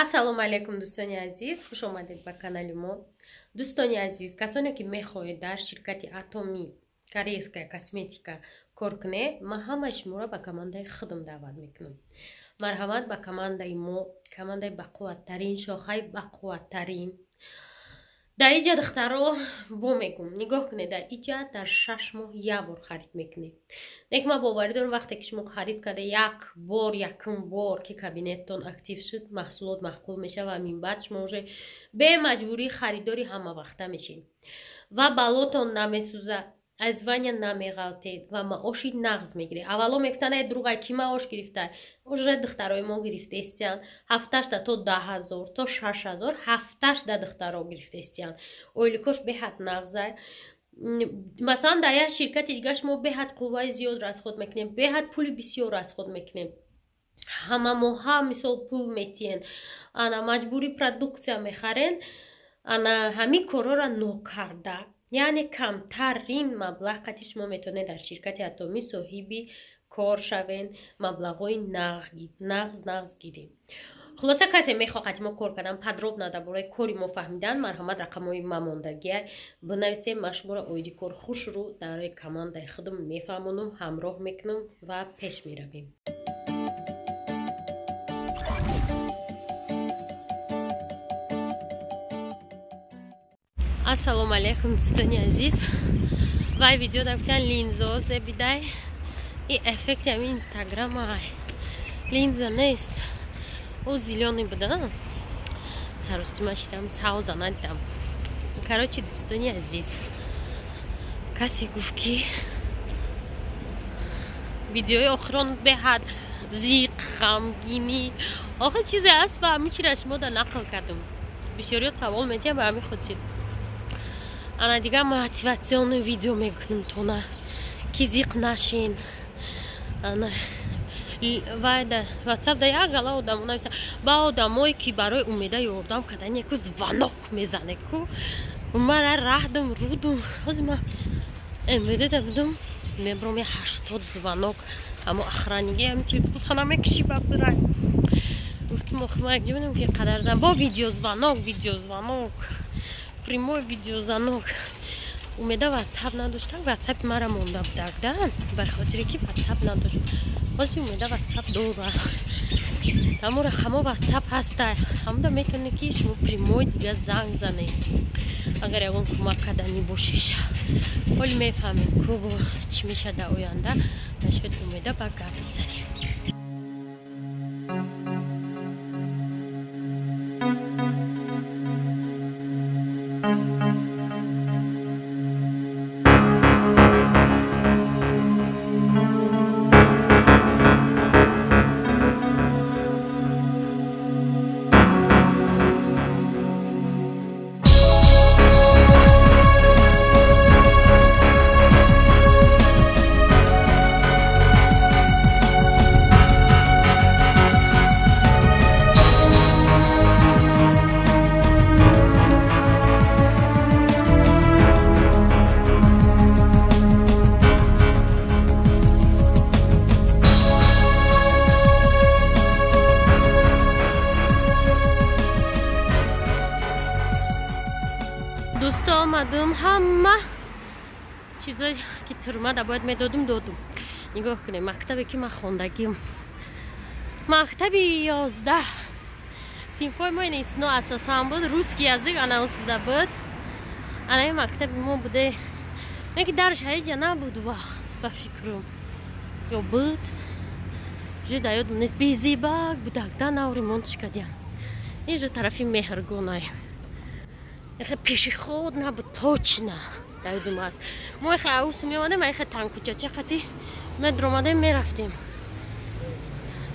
Ассалому алайкум, дӯстони азиз, хуш омадед ба канали мо. Дӯстони азиз, касоне ки мехоҳед дар ширкати Атоми корейская косметика кор кунед, ман ҳамаи шуморо ба командаи худам даъват мекунам. Марҳамат ба командаи мо, командаи бақувваттарин, шохаи бақувваттарин. Дар иҷа, духтаро, бо мегум, нигоҳ кунед, дар иҷа дар 6 моҳ як бор харид мекунед. Лек ман боварӣ дорам, вақте ки шумо харид карда як бор, якум бор ки кабинеттон актив шуд, маҳсулот маъқул мешавад ва минбаъд шумо уже бемаҷбурӣ харидори ҳамавақта мешед ва балотон намесӯзад, аз звания намеғалтед ва маоши нағз мегиред. Аввало мегуфтанд: «Э, дуруғай, ки маош гирифта?» Уже духтарои мо гирифтаистиянд ҳафташта то 10 000, то 6000, ҳафташта духтаро гирифтаистиянд. Ойликош беҳад нағзай. Масалан, дар як ширкати дигар шумо беҳад қувваи зиёд расход мекунем, беҳад пули бисёр расход мекунем, ҳама моҳа мисол пул метиҳен, ана маҷбурӣ продукция мехарен. Ана ҳамин корҳоро нокарда, яъне камтарин маблағ қати шумо метавонед дар ширкати Атомӣ соҳиби кор шавен, маблағҳои нағз нағз гиред. Хулоса, касе мехоҳад мо кор кардан, подробно дар бораи кори мо фаҳмидан, марҳамат, рақамҳои ма мондагия, бинависем. Ман шуморо оиди кор хушрӯ дар командаи худам мефаҳмонам, ҳамроҳ мекунам ва пеш меравем. Ассалому алайкум, дӯстони азиз. Вай видео да гуфтан линзо зебидай, и эффекти ҳами Инстаграма, линза нест, о зелёный буда, саростима шидам, савза надидам. Короче, дӯстони азиз, касе гуфт, ки видеои охирон беҳад зиқ, ғамгинӣ. Охир чизе аст, ба ҳамин чира шумо да нақл кардам. Бисёриё савол метиҳам ба ҳамин хотир. Ана дигар мотивационный видео мекунем тона, ки зиқ нашин. Ана вай да Ватсап да як гала одамо нависа, ба одамое ки барои Умеда ёрдам кардан яку звонок мезане ку мара раҳдум рудум. Ҳозир ма МВД да будум, мебром, я 80 звонок, амо охранниги ами телефонхона мекиши ба бирай. Гуфтум, охи ма якҷо будам, ки қадар зан бо видеозвонок, видеозвонок, прямой видеозвонок. Умеда Ватсап надошта, Ватсапи мара монда будак да, бар хотире ки Ватсап надошт. Ҳозир Умеда Ватсап дора, ҳамо рақамо Ватсап ҳаста, ҳамуда метавонед, ки шумо прямой дига занг занед, агар ягон кӯмак карданӣ бошеша. Ҳоли мефаҳмем ку чӣ мешад дар оянда. Нашуд, Умеда ба гап мезанем. Дӯсто, омадум, ҳама чизое ки турмада бояд медодум, додум. Нигоҳ кунед, мактабе ки ман хондагим, мактаби 11, синфҳои мо ино асосан буд, русский язык анаусида буд. Анаи мактаби мо буде, не ки дарш ҳеҷа набуд вақт, ба фикрум, ё буд, уже да ёдам нест. Безебак будак да, нав ремонтш кардиям. Инҷо тарафи Меҳргонай, эхе пешеход набуд, точно дар ёдум аст. Мо эхе аус меомадем, эхе танкучача қати медромадем, мерафтем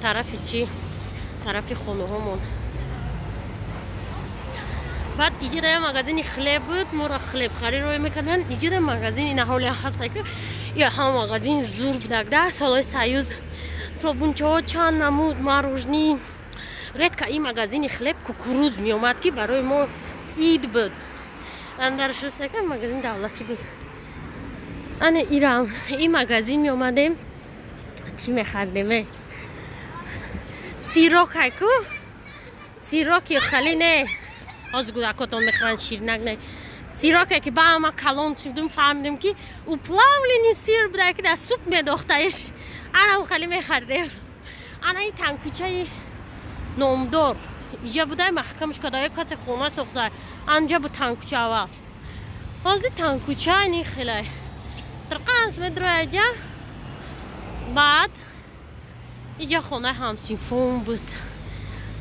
тарафи чӣ, тарафи хонаҳомон. Баъд иҷода я магазини хлеб буд, моро хлебхарӣ рой мекарданд. Иҷода магазин ина ҳоле ҳаста, ки я ҳама магазин зур будак да солҳои Союз, собунчаҳо чанд намуд, мороженое. Редко ин магазини хлеб кукуруз меомад, ки барои мо ид буд. Андаршустака магазин давлатӣ буд. Ана ирам ин магазин меомадем, чӣ мехардем? Сирок ҳайку. Сироки хали не. Ҳозир кӯдакотон мехӯранд ширинак не. Сироке ки ба ма калон шудум фаҳмидем ки уплавленный сир буда ки дар суп медохтаиш. Анам хали мехардем. Ана ин тангкӯчаи номдор. Иҷа будай маҳкамш када як касе хона сохта. Анҷа бу тангкӯча аввал. Ҳозир тангкӯча ини хелай. Тирқанс медрояҷа. Баъд иҷа хонаи ҳамсинфом буд.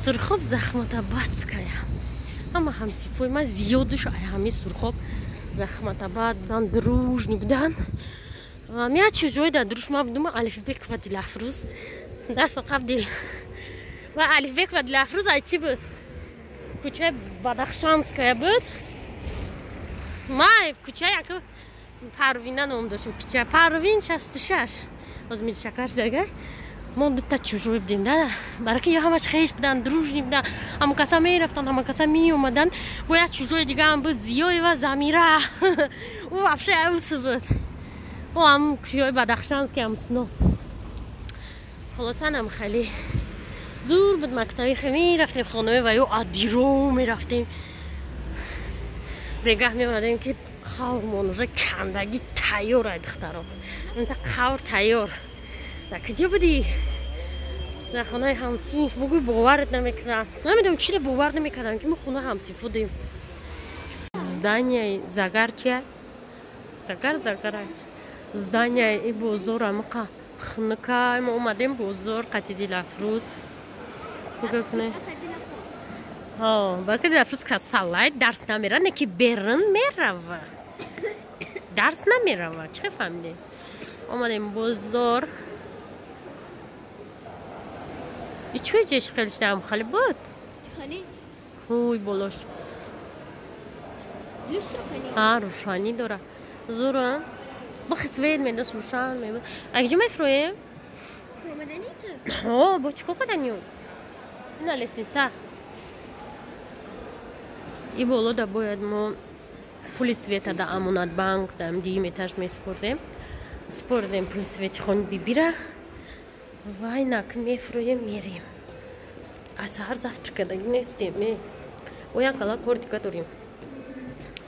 Сурхоб Захматабадская. Ҳама ҳамсинфои ман зиёдуш ай ҳами Сурхоб Захматабад будан, дружный будан. Мя чужой да друж ма будум Алифбек ва Дилафрӯз. Даст ба қаб дил. Ва Алифбек ва Дилафрӯз ай чӣ буд? Кӯчаи Бадахшанская буд. Ма кӯчаи яка Парвина ном дошт кӯча. Парвин 66. Ҳозир милшакар дага. Мо дута чужой будем, да? Бараки ё ҳамаш хеш будан, дружный будан. Ҳама каса мерафтанд, ҳама каса меомаданд. Бо як чужой дигаам буд, Зиёева Замира. Ӯ вообще аус буд. Ӯ ҳам кӯчаи Бадахшанский ҳамсино. Хулоса нам хеле зур буд мактаби хе мерафтем хонаи ва ё адиро мерафтем. Бегаҳ меомадем ки қаврмон уже кандагӣ тайёр ай духтаро. Инта қавр тайёр. Дар куҷо будӣ? Дар хонаи ҳамсинф. Бугӯй боварат намекунам. Намедонам чиро бовар намекардам ки мо хонаи ҳамсинф будем. Зданияи загар чия? Загар загарай. Зданияи и бозор амақа хунукай. Мо омадем бозор қати Дилафрӯз. Нигоҳ кунед. Ҳо, балки Дилафрӯз касалай дарс намера, не ки берун мерава. Дарс намерава. Чӣ фаҳмидем? Омадем бозор. И чӯй ҷеш хеле шудам хали буд? Хали? Ҳуй болош. Ҳа, рӯшанӣ дора. Зура. Бо свет медост, рӯшан мебуд. А куҷо мефурӯем? Фуромаданӣ ту? Ҳо, бо чӣ кор каданӣ? Ина лестница. И боло да бояд мо пули света да Амонатбанк да дуюм этаж месупурдем. Супурдем пули свети хони бибира. Вай нак мефурӯем мерем. Аз саҳар завтрак кардагӣ нестем. О як ала кор дига дорем.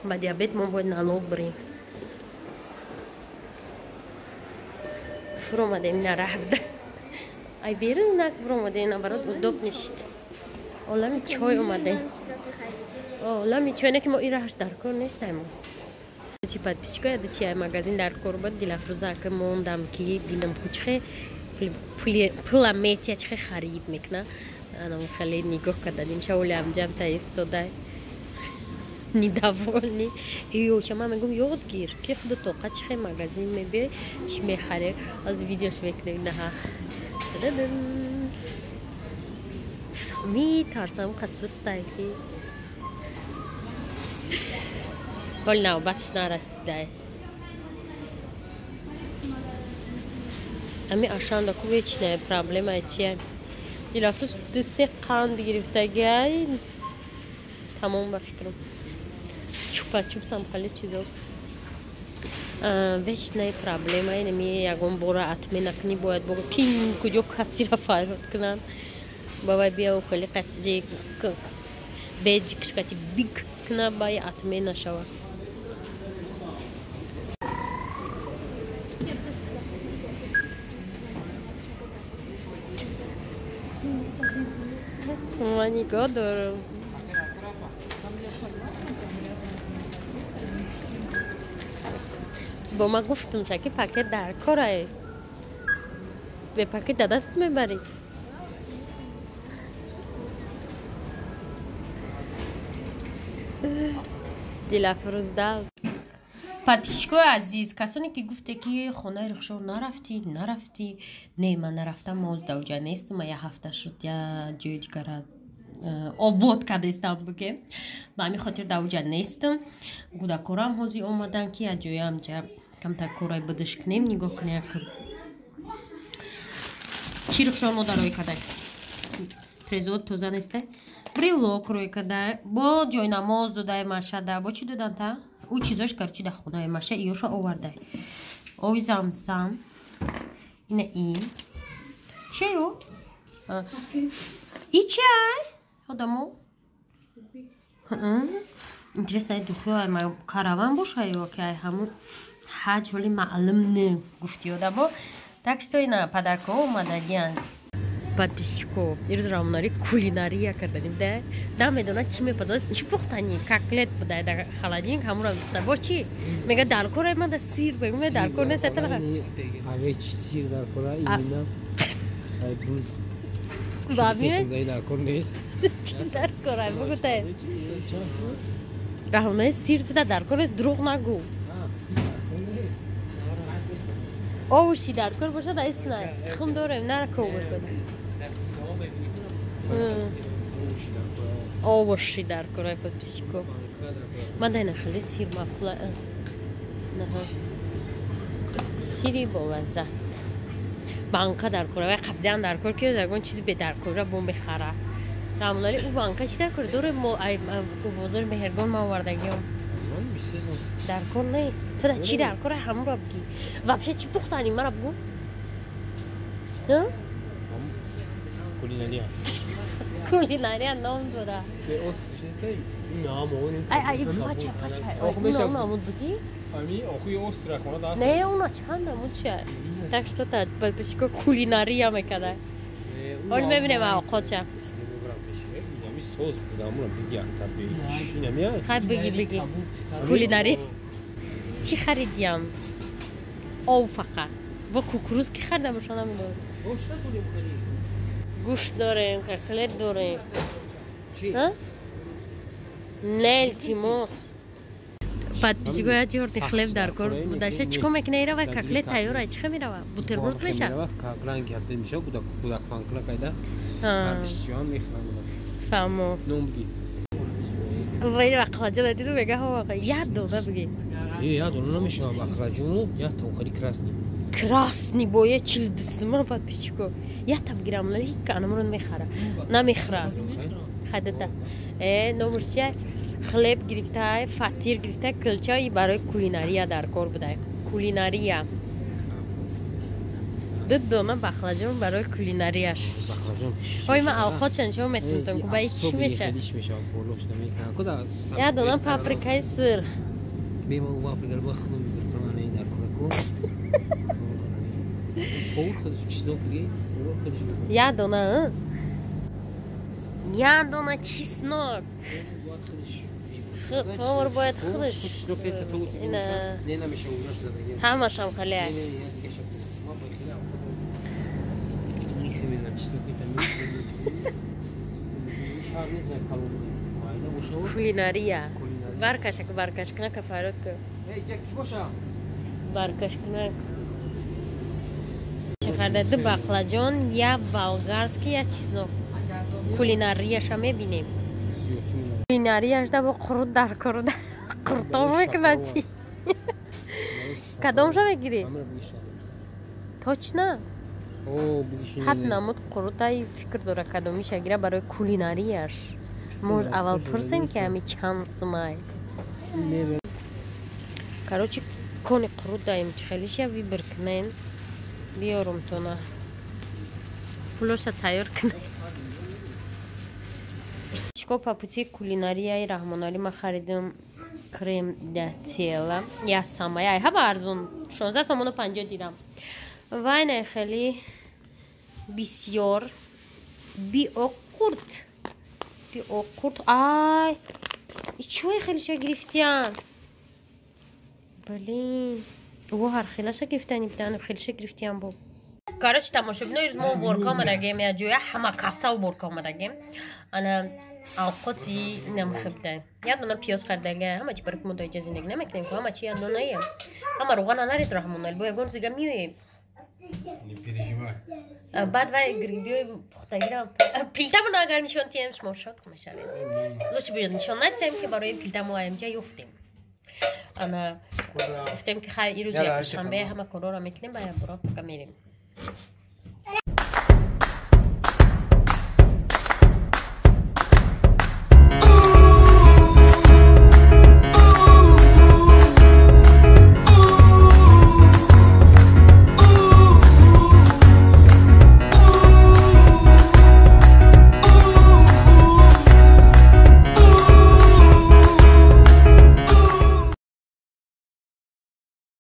Ба диабет мо бояд налог бирем. Фуромадем на раҳ буда. Ай берун нак буромадем, наоборот удоб нишид. Олами чой омадем. Олами чой не ки мо ираҳаш дар кор нестем. Чи подписчика яда чи ай магазин дар кор буд, Дилафрӯза ки мондам ки бинам кучхе пула метия чихе харид мекуна. Анам хеле нигоҳ кардам, шаволи амҷам та истодай. Недовольный. Ё, ман мегӯм ёд гир, ки худу тоқа чихе магазин мебиёй, чӣ мехарӣ. Аз видеош мекунем наҳа. Метарсам қасустай ки. Ҳол навбатш нарасидай. Ами ашанда ку вечная проблема чия? Дилафрӯз ду се қанд гирифтагиай. Тамом ба фикрам. Чупа чупсам хеле чизо. Вечная проблема инами ягон бора атме накунӣ бояд бо кин куҷо кассира фарёд кунанд. Бабай биё хеле қасизе беҷикш кати биг куна бай атме нашава. Ман нигоҳ дорам. Бо ман гуфтам ки пакет дар корае. Бе пакет да даст мебарӣ. Дилафрӯз дав. Подписчикои азиз, касоне ки гуфте ки хонаи Рухшор нарафтӣ. Не, ман нарафтам, мо даоҷа нестам, ман як ҳафта шуд я ҷои дигара обод кардастам бугем. Ба ҳамин хотир даоҷа нестам. Кӯдакорам ҳозир омадан ки як ҷоям ҷа камтар корай будиш кунем, нигоҳ кунем як чӣ Рухшор мо дарои кардай. Трезор тоза нестай. Брелок рӯй кардай. Бо ҷойнамоз додай машада. Бо чӣ додан та? Ӯ чизош гарчи дар хонаи маша иёша овардай. Ови замзам. Ина ин. Чӣ ё? И чай? Одамо? Интересно, ай духиё ай караван боша ё ки ай ҳамун ҳаҷ, ҳоли маълум не, гуфти одамо. Так что ина подаркаҳо омадагиян. Подписчико, ирӯз равонари кулинария карданим да, намедона чӣ мепазад, чӣ пухтани, котлет будай дар холодильник, ҳамура пухта. Бо чӣ мега дар кор мада сир бегу, ме дар кор нест. Ҳамаи чи сир дар кора, именно ай буз. Бами дар кор нест. Чӣ дар кор ай, бугу тай раҳонаи сир тида дар кор нест, дурӯғ нагӯ. Овуши дар кор бошад, айсна тухм дорем, нарако овош бада. Овоши дар кор ай, подписчико. Ман дайна хеле сир маъқула. Наҳа. Сири болаззат. Банка дар кор, вай қабдан дар кор, ки ягон чизи бедаркорра бом бихара. Рамоналӣ, ӯ банка чӣ дар кор дорем? Мо ай бозори Меҳргон ма овардагиём. Дар кор нест. Ту чӣ дар кор, ҳамура бигӣ. Вообще чӣ пухтани, мара бугӯ? Кулинария. Кулинария ном дора. Ай ай, фача фача. Намуд буди? Ами охуи остра хона даст. Не, уна чанд намуд чия. Так что та подписчико, кулинария мекарда. Ҳол мебинем авқотша. Соз будамура биги акта инамия. Хай, биги, биги. Кулинария. Чӣ харидиям? Ов фақат. Бо кукуруз ки харидам, боша намедонам. Гӯшт дорем, котлет дорем. Не, илтимос. Подписчико, я ҷорти хлеб дар кор будаша, чӣ кор мекуна ира? Вай котлет тайёр ай, чӣ хел мерава? Бутерброд меша? Ранги ҳабда меша, будак фанкна кайда. Ардишиён мехӯранд. Фаҳмо. Ном биги. Вай бақлаҷон диду, мега ҳо як дона биги. Э, як дона намешава бақлаҷону, як тавхари красный. Красный бо я чилдисма, подписчико. Як та бигирам, ҳеҷ ка анамуро намехара. Намехӯра. Хадата. Э, номуш чия? Хлеб гирифтай, фатир гирифтай, килча и барои кулинария дар кор будай. Кулинария. Ду дона бақлаҷон барои кулинарияш. Ой, ман авқотша нишон метунтам, ку ба чӣ меша? Як дона паприкаи сурх. Бема паприка ба худам мебиркам, дар кораку. Як дона, як дона чеснок. Повар бояд худаш ина ҳамашам хеле. Кулинария. Баркашак, баркаш кунака, фарёд ку. Баркаш кунак. Чақарда ду бақлаҷон, як болгарский, як чеснок. Кулинарияша мебинем. Кулинарияшда бо қурут дар кор, қуртоб мекунад чӣ? Кадомша мегирӣ? Точно? 100 намуд қурутай фикр дора, кадомиша гира барои кулинарияш. Мо аввал пурсем, ки ами чанд сумай. Короче, кони қурут даем, чӣ хелиша выбор кунен. Биёрум тона. Пулоша тайёр кунен. Чико, по пути кулинарияи Раҳмоналӣ ма харидам крем для тела. Я сама, я ҳама арзун. 16 сомону 50 дирам. Вай не хеле бисёр биоқурт. Биоқурт. Ай! Чӯй хелиша гирифтиян? Блин. О, ҳар хелаша гирифтани бидан, хелиша гирифтиян бо. Короче, тамошобино, ирӯз мо уборка омадагем, я ҷоя ҳама каса уборка омадагем. Ана авқоти намхебда. Як дона пиёз харидага, ҳама чи барои мо даиҷа зиндагӣ намекунем, ҳама чи як донае. Ҳама руғана нарез, Раҳмоналӣ, бо ягон зига миёем. Баъд вай грибиёи пухтагирам. Пилтамон агар нишон тием, шумо шок мешавед. Лучше биёд нишон натиҳем, ки барои пилтамо аямҷа ёфтем. Ана гуфтем, ки хай, ирӯз якшанбе ҳама корҳоро мекунем, ба якбора пока мерем.